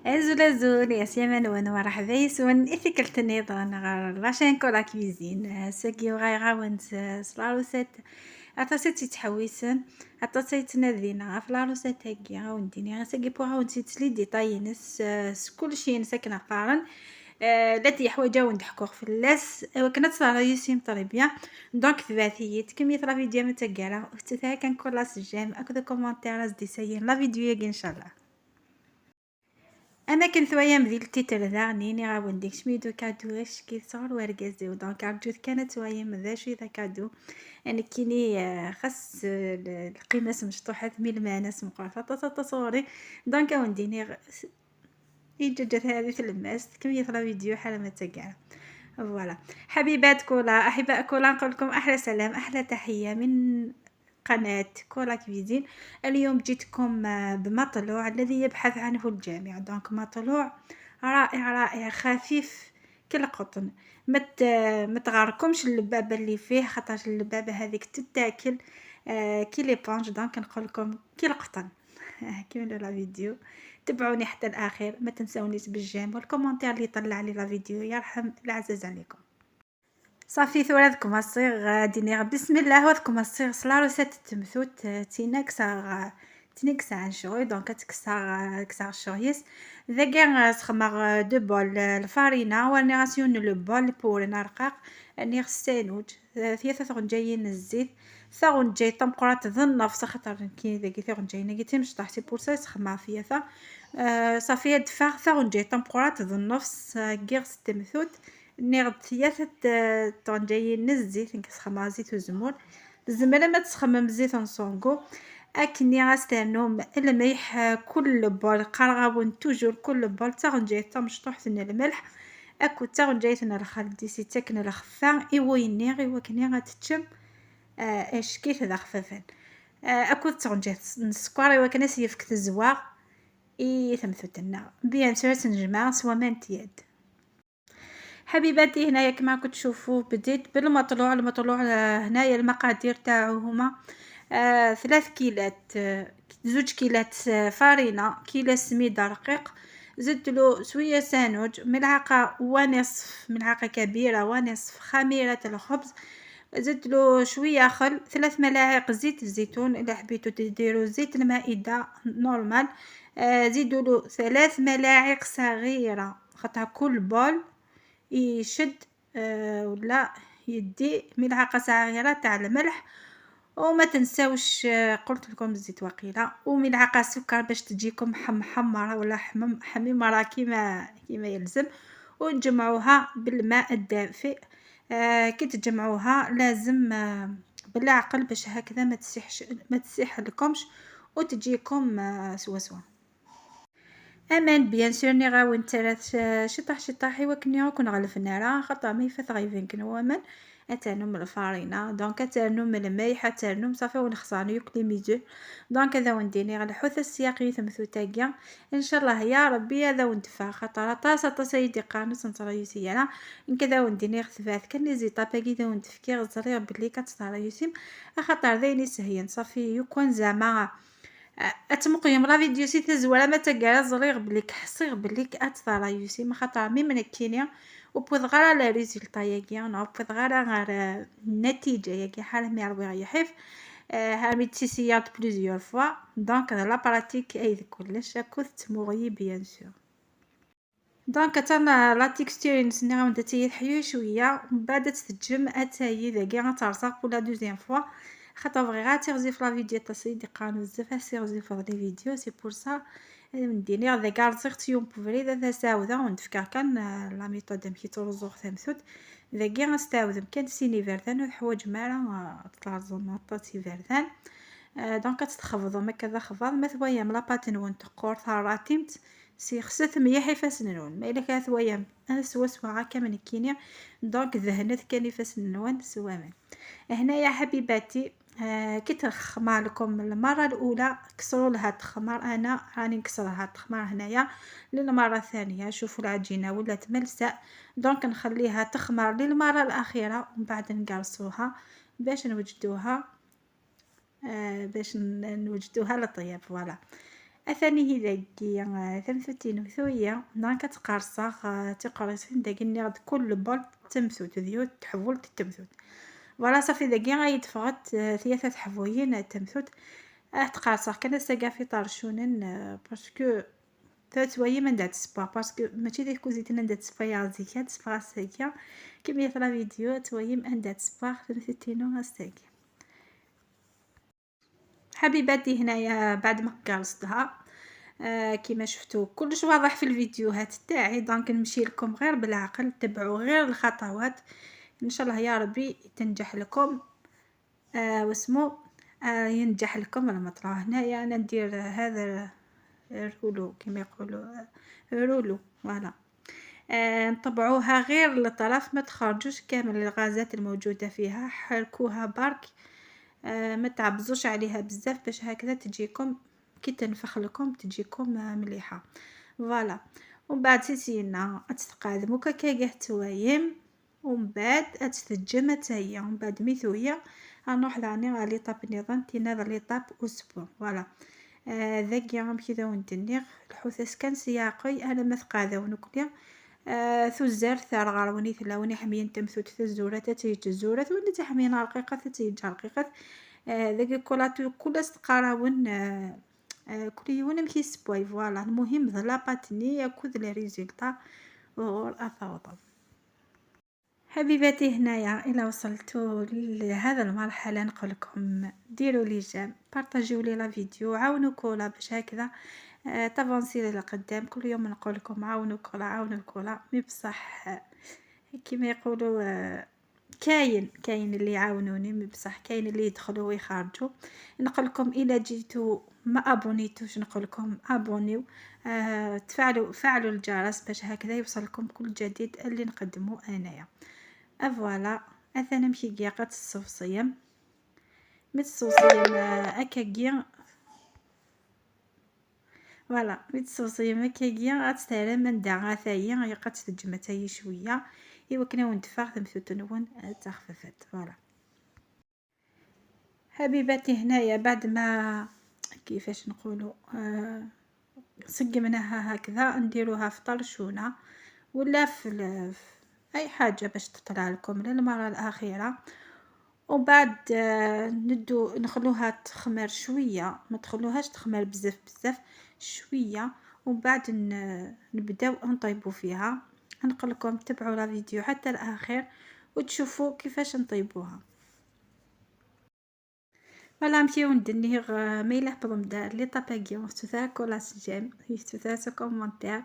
Azul azul يا سيما ومرحبا يسون إثيكلت نظام غير la chaîne Kola Cuisine ساكي وغايغاون س la recette أطاس تيتحويسن أطاس تيتنادينا غف la recette هاكي غاونديني ساكي بو غاون تيتسلي ديتاي نس كلشي نساكن قارن لا تيحوايج ندحكو فلاس وكنا تصرا très bien. donc ثباتيت كمية la vidéo متقالة وتتا كان كولا j'aime اكو commentaire دي ساين la vidéo ياكي ان شاء الله. انا كنت ويام ذي ال titre ذا نيني غاون ديك شميدو cadeau اش كي تصور ورقازيو. donc ارجوت كانت ويام ذا شي ذا cadeau يعني كيني خاص القيمة مشطوحة ميل مانس مقرفة تصوري. donc ونديني يجد هذه الماس كمية la vidéo حالة ما تقع. voilà حبيبات كولا احباء كولا، نقول لكم احلى سلام احلى تحية من قناة كولا Cuisine. اليوم جيتكم بمطلوع الذي يبحث عنه الجميع. donc مطلوع رائع رائع خفيف كالقطن، ما تغركمش اللبابه اللي فيه، خاطرش اللبابه هذيك تتاكل كي l'éponge. donc نقول لكم كي القطن. كملوا la vidéo، تبعوني حتى الاخير، ما تنسونيش بال j'aime وال commentaire اللي يطلع لي la vidéo، يرحم العزاز عليكم. صافي ثورادكم الصيغ غادي بسم الله وذكم الصيغ la recette تمثوت تينكسا تينكسا عن شغل. donc تكسا كسا الشغيس ذاكا سخمغ deux bols الفارينة ورني غاسيون le bol بور رقاق اني غسانوج ثلاثة ثغنجايين الزيت ثغنجاي تمقرات ذ النفس خاطر كي ذاكي ثغنجاين كي تمشطح c'est pour ça سخمع فيها. صافي دفاغ ثغنجاي تمقرات ذ النفس كيغ ستمثوت نيغ ثلاثة طنجايين الزيت نكسخمع زيت وزمور الزمالة ما تسخمم زيت نصونكو اكني غاسترنوم الملح كل bol قرغاون toujours كل bol تغنجاي تمشطوح الملح اكو تغنجاي الخل ديسي تاكن الخفا ايويني غي وكني غاتتشم اش كيف ذا خفافان اكو تغنجاي السكر ايوا كان سيفك تزواغ اي ثمثوتنا bien sûr تنجمع سوا مان تياد. حبيباتي هنايا كما راكم تشوفوا بديت بالمطلوع. المطلوع هنايا المقادير تاعو هما 3 كيلات، 2 كيلات فارينة، كيلة سميدة رقيق، زدت له شوية سانوج، ملعقة ونصف، ملعقة كبيرة ونصف خميرة الخبز، زدت له شوية خل، 3 ملاعق زيت الزيتون، اذا حبيتو تديروا زيت المائدة normal. زيدوا له 3 ملاعق صغيرة خاطر كل bol يشد ولا يدي ملعقة صغيرة تاع الملح. وما تنساوش قلت لكم الزيت وقيله، وملعقة سكر باش تجيكم محمرة ولا حميمرة كيما يلزم. ونجمعوها بالماء الدافئ. كي تجمعوها لازم بالعقل باش هكذا ما تسيح لكمش وتجيكم سوا سوا. امان bien sûr ني غاون ثلاث شطح شطح ايوا كون غلف النار خاطر ما يفات غيفين كنو اتانوم الفارينة. donc اتانوم الملح اتانوم صافي ونخصانو يوك les mesures. donc هذا ونديني غير الحوث السياقي ثمثو تاقيا ان شاء الله يا ربي هذا وندفع خاطر طاسه طاسه يدي قانوس نترا انا كذا ونديني غثبات كان les étapes كي وندفكي غزري بلي كتطرا يوسيم خاطر ذايني سهيا صافي يكون زعما اتمقيم la vidéo سي تزولا ما تقال زريغ بليك حصيغ بليك اتطرا يوسيم خاطر même نكينيا وبوض غير le résultat ياكي نوبوض غير النتيجة ياكي حال ما يروي يحيف هامي تيسيات plusieurs fois. donc la pratique اي كلش اكو تموغي bien sûr. donc تانا la texture نسني غاون تي شويه من بعد تتجم اتاي ذاكي غترزق pour la deuxième fois خاطر بغي غا تيغزيف la vidéo تصيدي قانو بزاف سيغزيف les vidéos، c'est pour ça نديني ذاك رزقت يوم بوفري ذا ساوذا وندفكر كان la méthode كي ترزوغ ثمثوت ذاكي غنستعوذ كان سيني فردان وحوايج مارا تلارزو نطاتي فردان. donc تتخفضو ما كذا خفاض ما ثويام la pâte نون تقور ثاراتيمت سي خصت ميح يفاسن ما إلا كان ثويام سوا سوا غا كامل كينيا. donc ذهنت كان يفاسن نون سوامان. هنايا حبيباتي كي تخمر لكم المرة الأولى كسروا لها تخمر، أنا راني نكسرها تخمر هنايا للمرة الثانية. شوفوا العجينة ولات ملساء، donc نخليها تخمر للمرة الأخيرة ومن بعد نقرصوها باش نوجدوها للطياب. voilà. اثاني هي ذاكي ثمثوتين ثوية نانكا تقرصاغ تقرصين داكي نيغد كل bol تمثوت ديو تحولت تمثوت. voilà صافي ذاكي غيتفغت ثلاثة تحفويين تمثوت تقرصاغ كان ساقا في طرشونن parce que تاتوايي من دات سبا parce que ماشي ديك كوزيتنا ندات سبا يا زيكا تسبا ساكيا كيما في la vidéo توايم اندات سبا ثلاثتينو غاساكي. حبيباتي هنايا بعد ما قرصتها كيما شفتوا كلش واضح في الفيديوهات تاعي، donc نمشي لكم غير بالعقل، تبعوا غير الخطوات ان شاء الله يا ربي تنجح لكم. واسمو ينجح لكم المطلوع. هنايا انا ندير هذا rouleau كما يقولوا rouleau voilà. نطبعوها غير للطرف، ما تخرجوش كامل الغازات الموجودة فيها، حركوها برك، ما تعبزوش عليها بزاف باش هكذا تجيكم كي تنفخ لكم تجيكم مليحة. voilà ومن بعد سيسينا تتقادمو كاكا توايم، ومن بعد اتتجمع تاهي، ومن بعد ميثويا نروح لاني غا l'étape نظام تينا l'étape اسبوع. voilà ذاكي غنمشي ذا وندنيغ الحوث كان سياقي انا ما ثقاذا ونكليا ثوزار ثار غاروني ثلاوني حميين تمثوت ثزورة تتيج الزورة وني تحميين رقيقة تتيج رقيقة. ذاك كولاتو كل ستقراون كل يوم نمشي سبوي. voilà المهم ذا la pâte ني ياكل les résultats غور أفوضى. حبيباتي هنايا الى وصلتوا لهذا المرحلة نقول لكم ديروا لي j'aime، بارطاجيو لي la vidéo، عاونوا كولا باش هكذا تافونسي للقدام. كل يوم نقول لكم عاونوا كولا عاونوا كولا، mais بصح كيما يقولوا كاين اللي يعاونوني، mais بصح كاين اللي يدخلوا ويخرجوا. نقول لكم الى جيتوا ما ابونيتوش نقول لكم ابونيو، تفعلوا فعلوا الجرس باش هكذا يوصلكم كل جديد اللي نقدمه انايا. voilà اثنا نمشي كياقات الصوصيم مي الصوصيم اكاكيا. voilà مي الصوصيم اكاكيا غتستاهل من دا غاثايا يقات تجمع تاهي شوية ايوا كنا وندفع ثمثوت نون تخففت. voilà حبيباتي هنايا بعد ما كيفاش نقولوا سقمناها هكذا نديروها في طرشونه ولا في اي حاجة باش تطلع لكم للمرة الاخيرة. وبعد ندو نخلوها تخمر شوية، ما تخلوهاش تخمر بزاف بزاف، شوية. ومن بعد نبداو نطيبو فيها. نقول لكم تبعوا la vidéo حتى الاخير وتشوفوا كيفاش نطيبوها. voilà نمشيو ندنيغ ما إلا بضم l'étape اكي ثوثا كولاس j'aime ثوثا commentaire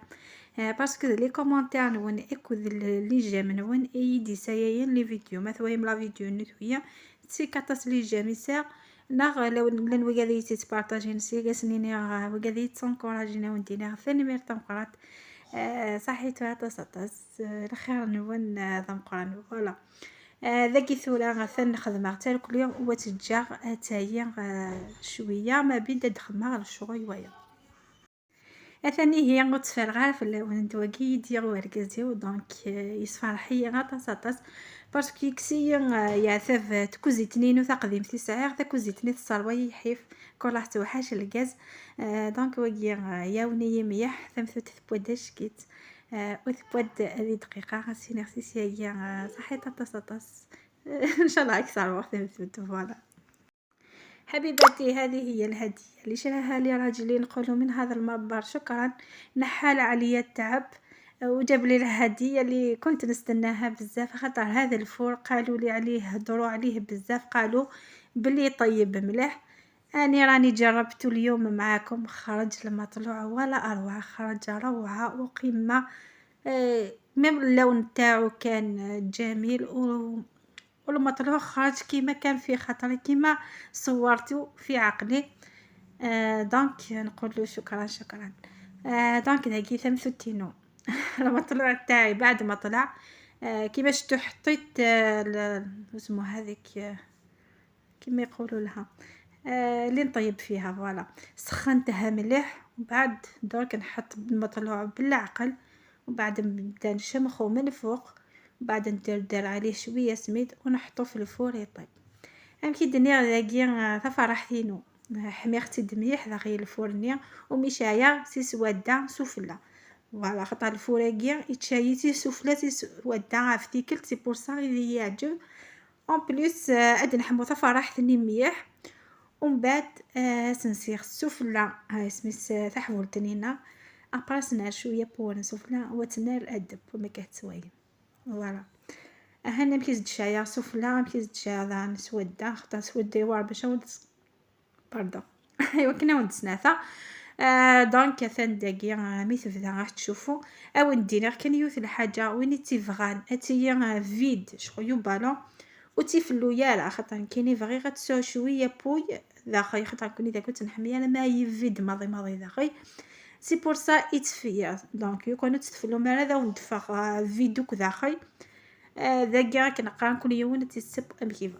parce que les commentaires نون اكو les j'aime نون ايدي سايين les vidéos ما ثويم la vidéo نتويا تسي كاتاس les j'aime يساغ ناغ لو لان وكادي تيتبارطاجي نسي كاسنيني وكادي تنكوراجينا وندينا ثاني مير تنقرات صحيتو عطاس عطاس الخير نون ذمقران. voilà ذاكي ثولا غاثن نخدمها حتى كل يوم وتجا تاهي شوية ما بين تدخدمها الشغل ويا. اثاني هي غتفرغ في اللون تواكي يدير وركزيو donc يصفرحي غاطاس عطاس parce que يكسي يعثف تكوزيتني تقديم تسعير تكوزيتني تصروي يحيف كل راح توحش الغاز. donc وكي ياوني ميح ثمثوت ثبوداش كيت وثبود هذه دقيقة غاسي نغسي صحيت عطاس عطاس ان شاء الله اكثر وقت ثمثوت. voilà حبيباتي هذه هي الهدية اللي شراها لي راجلي، نقولوا من هذا المنبر شكرا، نحال عليا التعب وجاب لي الهدية اللي كنت نستناها بزاف. خاطر هذا ال four قالوا لي عليه، هضروا عليه بزاف، قالوا بلي طيب مليح. اني راني جربته اليوم معاكم، خرج المطلوع ولا اروع، خرج روعه وقمة. même اللون تاعو كان جميل والمطلوع خرج كيما كان في خاطري، كيما صورته في عقلي. donc نقول له شكرا شكرا. donc ذاكي ثمثوتينو المطلوع تاعي بعد ما طلع كيما شفتو حطيت اسمو هذيك كيما يقولوا لها اللي نطيب فيها. voilà سخنتها مليح، وبعد درك نحط المطلوع بالعقل، وبعد نبدا نشمخو من فوق، وبعد ندير عليه شوية سميد ونحطو في ال four يطيب. امكي دنيا ذاكي تفرحتينو حميختي دميح داخل ال four ني ومشايا سي سوادا سفلى. voilà خاطر ال four اكي يتشايتي سفلى سي سوادا في تيكلت c'est pour ça يعجب. en plus اد نحمو تفرحتني مليح. ومن بعد سنسيغ السفلى هاي سميت تحولتنينا après سنار شويه بور سفلى وتنار الادب وما كتسواي. voilà هنا مكيز شايا سفلى مكيز شايا نسودا خاطر سودا يوار باش pardon ايوا كنا ود سناثا. donc ثان داكي مي تبدا راح تشوفوا او ندير كان يوث الحاجه وين تيفغان اتيا vide شغل يبالون وتيفلو يالا خاطر كاين يبغي غتسو شويه بوي داخل خاطر كوني داك كنت نحمي انا ما يفيد ماضي ماضي داخل c'est pour ça يتفيا. donc يكون تتفلو ما هذا وندفع فيدوك داخل ذاكي كنقرا كل يوم تيسب ام كيف.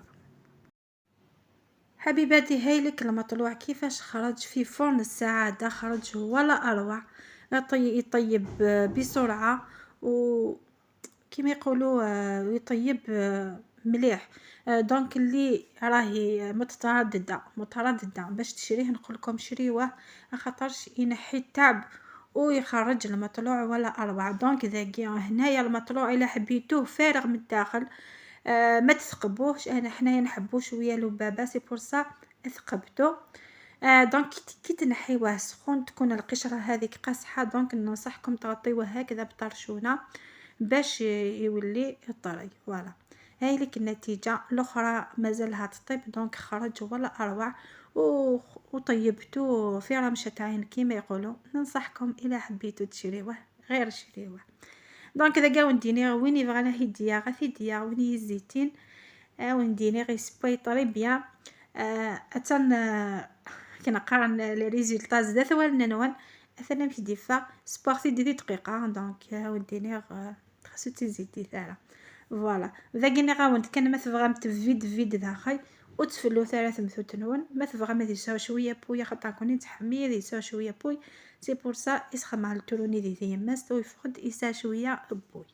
حبيباتي هايلك المطلوع كيفاش خرج في فرن السعادة، خرج ولا أروع، يطيب بسرعة و كما يقولوا يطيب مليح. donc اللي راهي مترددة باش تشريه نقول لكم شريوه خاطرش ينحي التعب ويخرج المطلوع ولا أروع. donc ذاكي هنايا المطلوع إلا حبيتوه فارغ من الداخل ما تثقبوهش، انا حنايا نحبو شويه لبابه c'est pour ça ثقبتو. donc كي تنحيوه سخون تكون القشره هذيك قاصحه، donc ننصحكم تغطيوه هكذا بطرشونه باش يولي طري. voilà هاي لك النتيجه الاخرى مازالها تطيب. donc خرج ولا اروع وطيبتو في رمشه عين كيما يقولوا. ننصحكم الى حبيتو تشريوه غير شريوه. donc ذا كاع نديني وين يبغى هيديا غاثيديا وين يزيتين ونديني غير سباي très bien. اتن كنقرا les résultats زدات والنوان اثنا في ديفا سبارتي دي دقيقه. donc ونديني خاصو تزيدي ثارا. voilà ذا كيني غاونت كان ما تبغى vide vide داخل وتفلو ثلاث مثوتنون ما تبغى ما تيساو شويه بويا خاطر كوني تحمي يساو شويه بوي c'est pour ça يسخم على التروني دي ثيماس ويفقد يسا شويه بوي.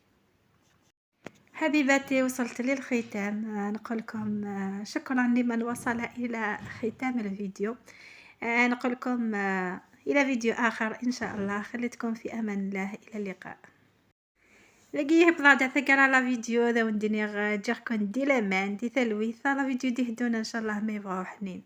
حبيباتي وصلت للختام، نقول لكم شكرا لمن وصل الى ختام الفيديو. نقول لكم الى فيديو اخر ان شاء الله. خليتكم في امان الله، الى اللقاء. لقيه بضاعة ثقرا la vidéo ذا ونديني جاكون دي لامان دي ثلويثة la vidéo دي هدونا ان شاء الله ما يبغاو حنين.